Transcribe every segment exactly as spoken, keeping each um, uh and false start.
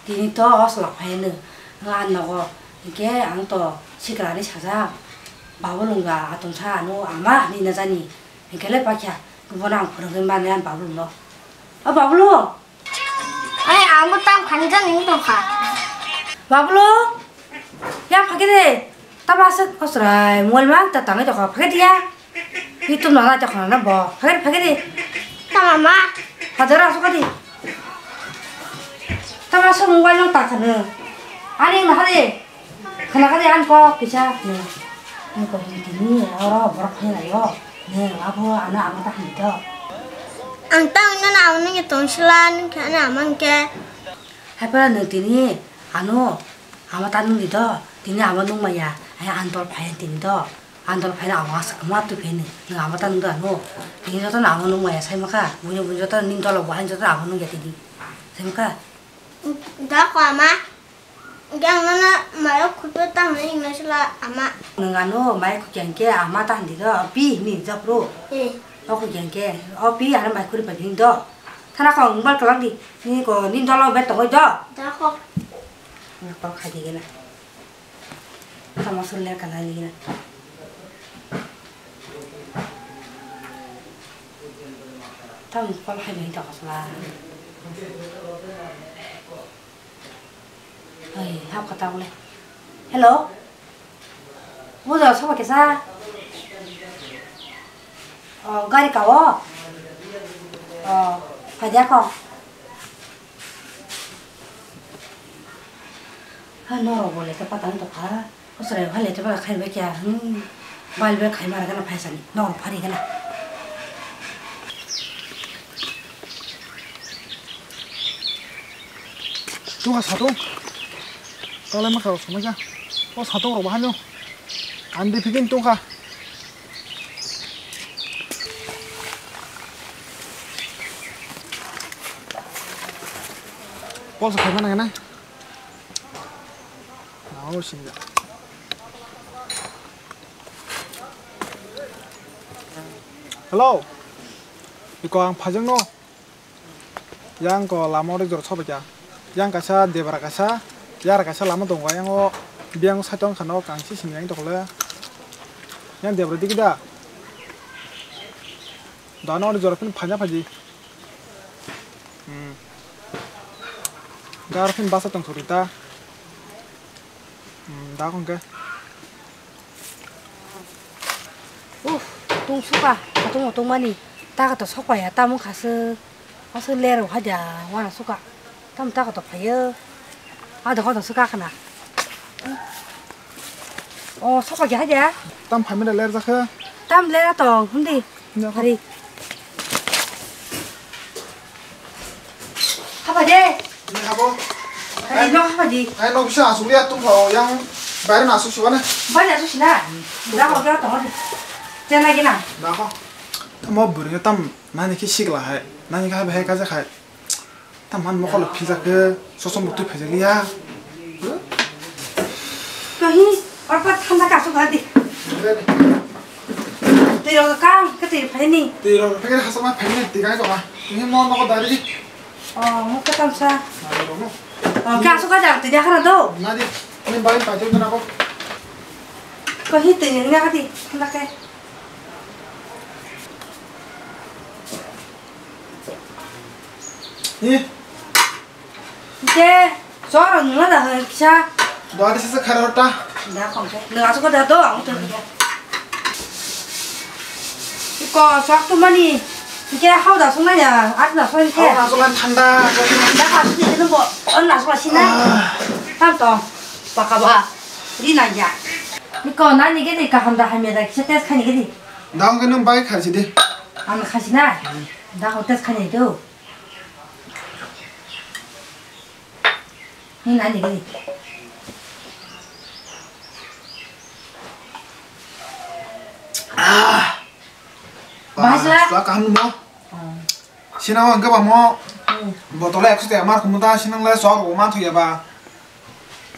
Tini to o chwla phaiya nw, ang nogo, hinkhe ang to sikrani sajak, Babulung ba atwngsa ano ama hinwi na jani, hinkhe le pakya, bono ang phwrwngwi manya Babulung no. O Babulung! Ai, ang bo tam khani jani wng tongkha. Babulung! Ya phagede, tamo aswk osrai, mobile ma ta tangwi tongkha, phagede ya. YouTube no nai tongkha na bo. Phagedi, phagedi. Tama ma. Phajora asuk kadi. Tama asuk mobile no ta khana. Ani ma hadi. Khana kadi an ko kisa ne. An ko hini tini oro borok phai lai yo. Ne abo ana ama ta hini to. Ang ta ina na ang ngi tong sila ni kha na amang ke. Hai pala nung tini ano ama ta nung di to. Tini ama nung maya. Ai an tol phai tini to. Andol phaina amo asa kwma twi phaini. Nwng amo ta nungda ano. Nini joto no amo nung maya sai makha. Buino buino joto nini dolo bo haino joto amo nungya tini. Sai makha. Da ko ama. Gang nana mayo khutbe ta hwnwi wngna sila ama. Nwng ano mai khukya hwnkhe ama ta hwndi do. Pi hini japro. Eh. O khukya hwnkhe. O pi ano mai khuri pai hini do. Thana ko ngbal kwlang di. Nini ko nini dolo bet tongoi do. Da ko. Ngbal khai di gena. Tamo sole kana ligina. Tamo call hai bai ta kasla. Ai, hap kata bole. Hello. Bujo soba kesa. Oh, gari kawo. Oh, phai dia ko. Ha, norok bo lekha patang tongkha. Bwswrai ha lekha pata khai bai kya, hmm. Bal bai khai mara gana phaisani. Norok phari gana. Tungkha satung. Kalai ma khao samai kha. O satung rok bahai no. Andi phigin tungkha. Pol sa khaima nang nai. Nao sinja. Hello. Iko ang phajang no. Yang ko lama ori jora sobaikha. Yang kaisa debra kaisa, yara kaisa lama tongo. Yang o biyang side wngkha no kangsi simi yang tokole. Yang debra digi da. Dano ori jora phin phaina phaji. Hmm. Gar phin basa tong suri ta. Hmm, da kong ke. Uff, tung suka, tung tung mani. Ta ka to sok ya, ta mung khasuk. Aswk ler o haida wana suka. Tam ta ka to phaio. A dokho to suka khna. O sokha ya haida. Tam phamina ler jakha. Tam ler to hundi. Hari. Haba de. Ni habo. Hari no haba di. Ai no bisa asuk ya tum pho yang bayar na asuk sibane. Bayar asuk sina. Da ho ga to. Jena gina. Da ho. Tam buri tam nani ki sikla hai. Nani ka hai kaja khai. Taman mokol phijak khe sosom butui phaijakliya. Kahi, orpa thanda kasu gadi. Twi rok kang, ke twi phaini. Twi rok phai hasa ma phaini, twi kai ko ma. Ini mo mo dari. Oh, mo ke tamsa. Oh, kasu gadi, twi dia khana do. Nadi, ini bari pajak na ko. Kahi twi ni ngadi, thanda ke. Ni. Hingke, chwng rok nungna da hoi kisa. Dwari sasa khara hota. Da khongke. Nung asuk da do, ang tong kisa. Iko, chwng tu mani. Hingke, hao da sung na ya, at na sung ke. Hao na sung thanda. Da ka sung ni bo, on na sung sina. Ah. Tam to, paka ba. Ri na ya. Iko, nani ke ni kaham da hamya da kisa test khani ke ni. Da hongke nung bai khaisi de. Ang khaisi na. Da hong test khani do. Ni nani gini. Ah. Bahasa? Bahasa kaham mo? Oh. Sinang ang kaba mo. Hmm. Botol ek sute amar kumuta sinang le sok o man thuya ba.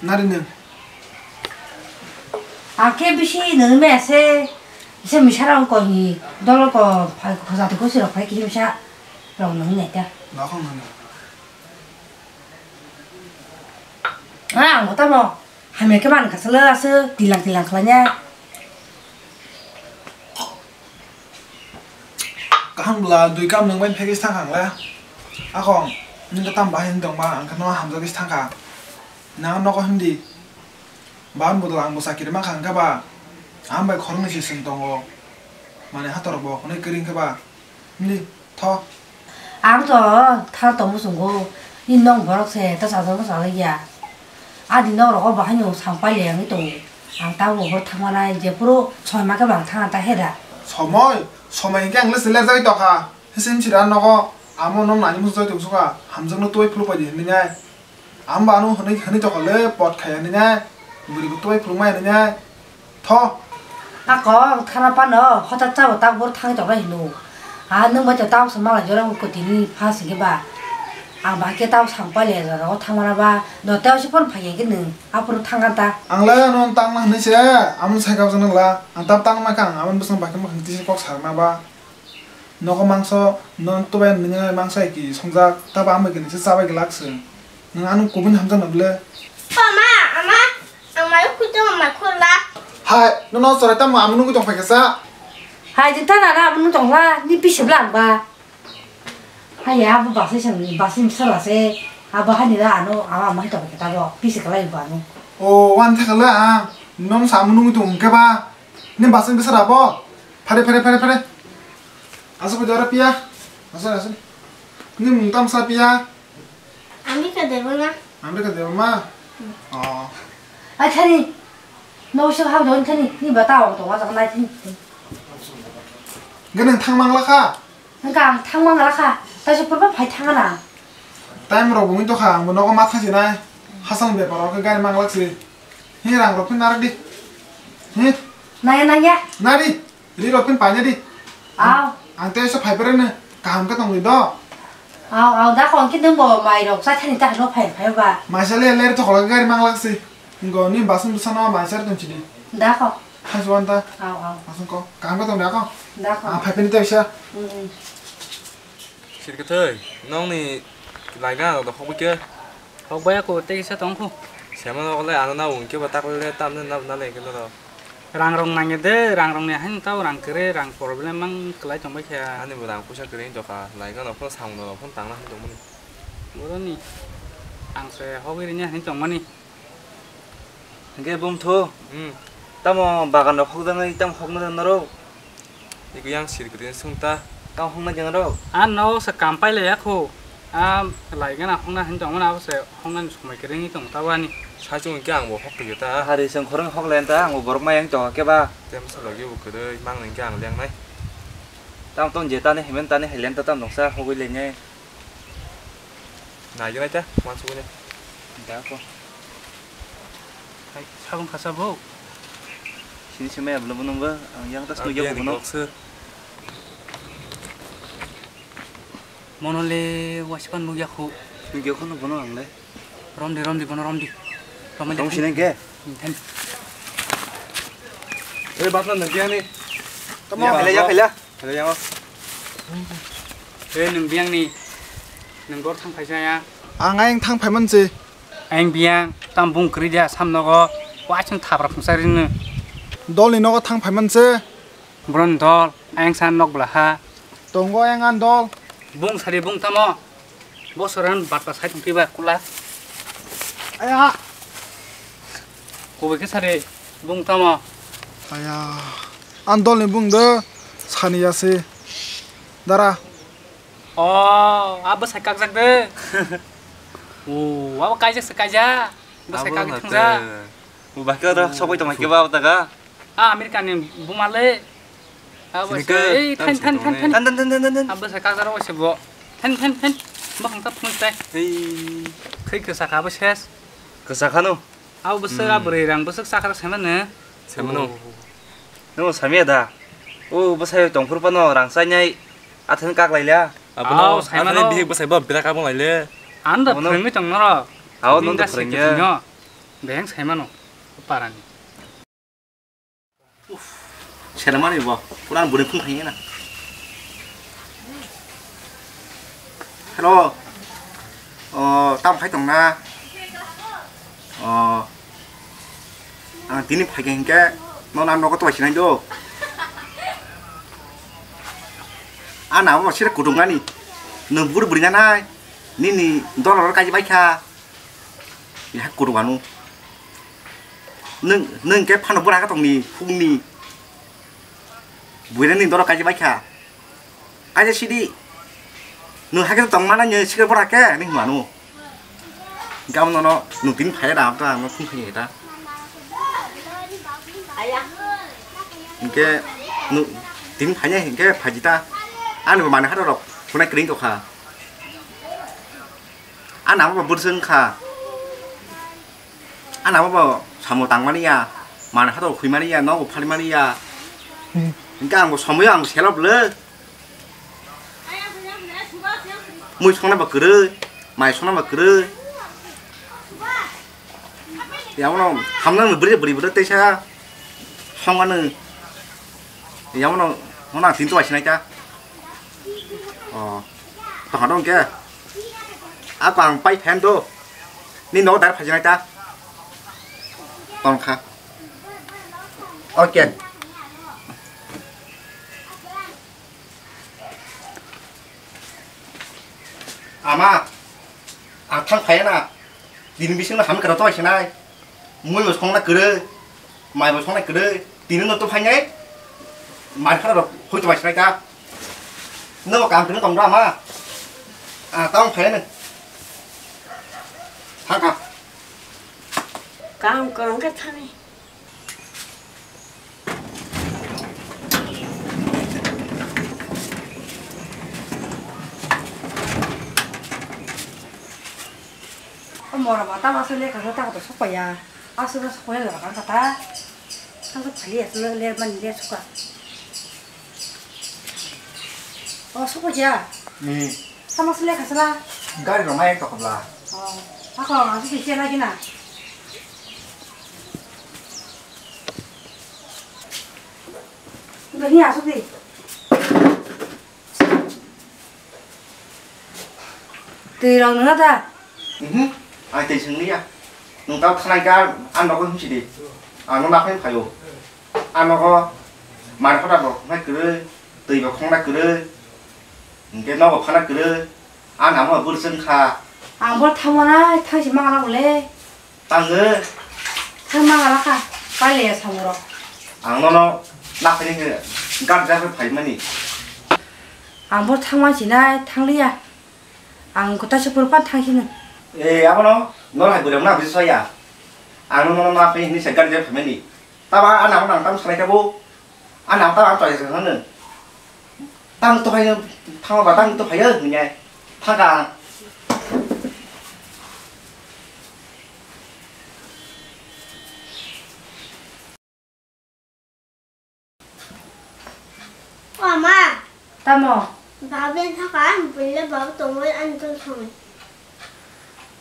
Nari nung. Ang khe bisi nung me ase, ise misara ang ko hi, dolo ko, phai ko, jati ko sirok phai kisa misa rok nung ne ta. Nokong nung. Ah, ang bo tamo. Hamya khe man kha sala aswk tilang tilang khlaiya. Kaham bwla dui kam nwng bai phegwi thang kha ang le. Akhong, nwng khe tam bahai wng tong ba, ang khe no hamjagwi thang kha. Nang nogo hindi. Ban bodol ang bo chakiri ma kha ang khe ba. Ang bai khoroknwi se chwng tongo. Mane hator bo hwnwi kwrwi khe ba. Hindi. Tho. Ang to tha tongmo chungo, ni nok borok se ta chajak ma chajak ya. Adi nok rogo bahai no sang pai le wngwi tongo. Ang ta bo hor thangma nai, jephuru soi ma khe bang thang ta heda. Somoi, somoi hwnkhe ang le se lerjagwi tokha. Hisim sira nogo, amo nok nani muchung choi tong suka, hamjak no tuai phuru pai di hinwi nai. Amba ano hwnwi hwnwi tokha le pot khaya nini ai. Bwrwi bo tubai phulukmaya nini ai. Tho. Ako ang thana pano hota chabo tak bor thangwi toknai hino. A nwng bai to tabo se malai jora ko tini pha singke ba. Ang ba ke tabo sang pai le jora o thangmana ba. Do teo se phone phai ke nwng. Aphuru thangkha ta. Ang le ano tangna hwnwi se. Amon sai kha jana la. Ang tab tangma kha ang amon bwsang ba ke ma khang tisi kok sarna ba. Nogo mangso, non tubai nini mangso hai ki songjak, tabo amai kini se chabai glak se. Nang ano kubun hamjak na bwle. Pama, ama, ang mai khujung mai khulak. Hai, nono sorai tamo amo nungui tong phaikha sa. Hai, jin tana na amo nung tong la, ni pisi bla ang ba. Hai ya, abo basai sang ni, basai sala se, abo hani la ano, ama ama hai tong phaikha tabo, pisi kalai ba ano. O, wan thakala, ah, non sa amo nungui tong khe ba. Ni basai bisa rabo. Phare, phare, phare, phare. Asok ko jora pia. Asok, asok. Ni mung tam sa pia. Ambika Debbarma. Ambika Debbarma? Oh. Ai thani. No so ha don thani. Ni bata o to wa jang nai thani. Ganang thang mang la kha. Hwnkha ang thangma ngala kha, taisa purba phai thangana. Time rok bo wngwi tokha, ang bo nogo ma thang sinai. Hasal bepar rok khe gari manglak si. Hi rang rok phin narak di. Hi. Naya naya. Nari. Ri rok phin paina di. Aw. Ang tei sa phai pere ne. Kaham khe tongwi do. Aw aw da khon khe nwng bo mai rok sa thani ta no phai phai ba. Maisa le le to khol gari manglak si. Ngo ni basing bwsano maisa tong chidi. Da kho. Hajwan ta. Aw aw. Asung ko. Kaham khe tong da kho. Da kho. Ah phai pini tei sa. Mm. Sirkethoi, nokni laigana rok hokbai khe? Hokbai ako tei kisa tongkhu. Sema nokle ano na wngkhe ba takle tamne na na lengkhe norok. Rang rong nangya de, rang rong ni haino tao rang kwrwi, rang problem mang kwlai tongbai khe. Ani bo rang puisa kwrwi wngtokha, laigana phano samung rok phano tangna hwn tongmani. Boroni ang se hogwi rini hwn tongmani. Hingke bumthu, hmm, tamo bagan rok hokjaknai, tamo hoknai norok? Eko yang sir kwrwi sung ta. Tamo hoknai jeng rok? A no se kam pai le yakho. A lai gana hokna hin tongmani abo se hoknani somoi kwrwi wngwi tong ta bani. Saichung hingke ang bo hok twi ta. Hari seng khorang hok le ta, ang bo borok ma yang tong khe ba. Tem sa logi bo kwrwi mang hingke ang lengnai. Tamo tong je tani himen tani hailen ta tam noksa hogwi lengnai. Naigenai ta, uansukgwi nai. Da ko. Hai, sabung khasa bo. Sini simi ablo bono ba, ang yang tas nugya bono. Mono le wasipan nugya khu. Nugya khu no bono ang le. Romdi, romdi, bono romdi. Romdi. Tong sini ke? Than. Eh, batna nugya ni. Tamo. Ya, ya, ya. Hello, yang. Eh, nwng biyang ni, nwng bor thang phaisa ya? Ang ayang thang phaiman se. Ayang biyang, tam bung kwrwi dia, sam nogo, waisung thapra phungsa rini. Dol ni nogo thang phaiman se. Bron dol, ayang sa nok bla ha. Tongo ayang an dol. Bung sari bung tamo. Bosoran bata sai tongtwi ba kula. Aya. Kubui khe sari bung tamo. Aya. An dol ni bung do sani ya se. Dara. O, abo sai kakjak de. O, abo kaijak se kaijak. Bo sai kakjak thangja. Bo bakhe ro sokoi tongma khe ba taga. A America ni buma le. Abo se, ei, than, than, than, than. Than, than, than, than, than, than. Abo se kakjaro se bo. Than, than, than. Bo khangta phung tai. Ei. Khei kwsa kha bo ses. Kwsa khano. Abo bwswk a bwrwi rang bwswk chakra se mano. Se mano. Nwng samya da. O bwsai tongphuru phano rang chainai. Athen kak laila. Abono, sai mano. Athen bihik bwsai bo bira kabung laile. Ano da phwrwngwi tong norok. Ao nung da phwrwngya. Beheng sai mano. Parani. Seramani bo, puran bwrwi phung thangya na. Hello. O, tam khai tong na. O, ang tini phaikha hinkhe nono ang nogo twbai sinai do. Ana abo sira kutung ani. Nwng bur buri nanai. Nini dolor kaji baikha. Ya kutung anu. Nwng, nwng ke phano bura ka tongni phungni. Buina ni dolor kaji baikha. Aja sidi. Nwng hakhe tong mana nyo sikhe bura ke ni manu. Gam nono nwng tin phaya da ta nwng phung phaya da. Hinkhe nwng tin phaya hinkhe phajita. Ani bo mani hata rok phunai kring tokha. Ana bo burseng kha. Ana bo samo tangmani ya. Mani hata rok khuimani ya, nogo phalimani ya. Hinkhe ang bo somoyo ang selop le. Mui songna ba kwrwi, mai songna ba kwrwi. Yamono hamnang bwrwi bwrwi bwrwi teisa songmano. Yamono hona tin tuwa sinai ta. O, tongha dong ke. Ako ang pai phen do. Ni no dar phajinai ta. Tongkha. Okay. Ama, ang thang phaiya na. Bini bisingno hamya kwrwi tongsinai. Mui bo songna kwrwi, mai bo songna kwrwi. Tini no to phainai. Mar khara rok hoi to sinai ta. No kam tini tong ama. Ah, tong phaiya na. Thang ka. Kam kwrwng khe thani. O mora ba tamo aswk lekha khe tako to sokpaiya. Aswk no sokpaiya lora kha ta. Aswk phali aswk le mani le sokha. O sokpaiya. Hmm. Tamo aswk lekha sala. Gari rok mai tokobla. O. Ako aswk khe lagi na. Gani aswk di. Twi rok nungna da? Mhm. Ai tei swngliya. Nwng ta thanai kha, ang nogo himsi di. Ang no naphai phaio. Ang nogo mai khoda bo khongnai kwrwi, twi bo khongnai kwrwi. Hinkhe nogo phana kwrwi. Ang amo bwrwi chwng kha. Ang bo thangma nai, thangsi ma nang le. Tango. Thang ma nang kha. Paile ya samung rok. Ang nono naphai ni khe gari japhai phaimani. Ang bo thangma sinai, thangliya. Ang kota se purpan thang sini. Eh, abono, nol hai bwrwi na bwrwi soya. Ang no no ma pe ni se gari je family. Taba ana ang tang sanai tabo. Ana ta ang ta je hanu. Tang to hai thang ba tang to hai ni. Thang ka. O ma. Tamo? Baben thaka, ang bulle bab tongoi ang tong thangoi.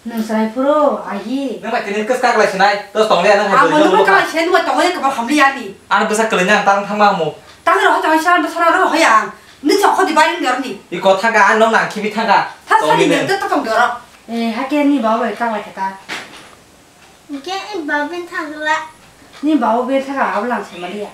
Nwng chwrai phuru, ahi. Nwng bai tini kwswk kaklai sinai, tos tongli ano. Ang bo nwng kaklai sinai, nwng tongoi kwbang hamli ani. Ano bwsa kwlwini ang tang thangma mo. Tang ro tang sa bwsa ro hoya ang. Nwng sa khodi bai nwng yorni. I kotha ga ano nang khibi thanga. Tha sani nwng to tong doro. Eh, hake ni babai kaklai kata. Hingke baben thangla. Ni babu be thaka abo lang se maliya.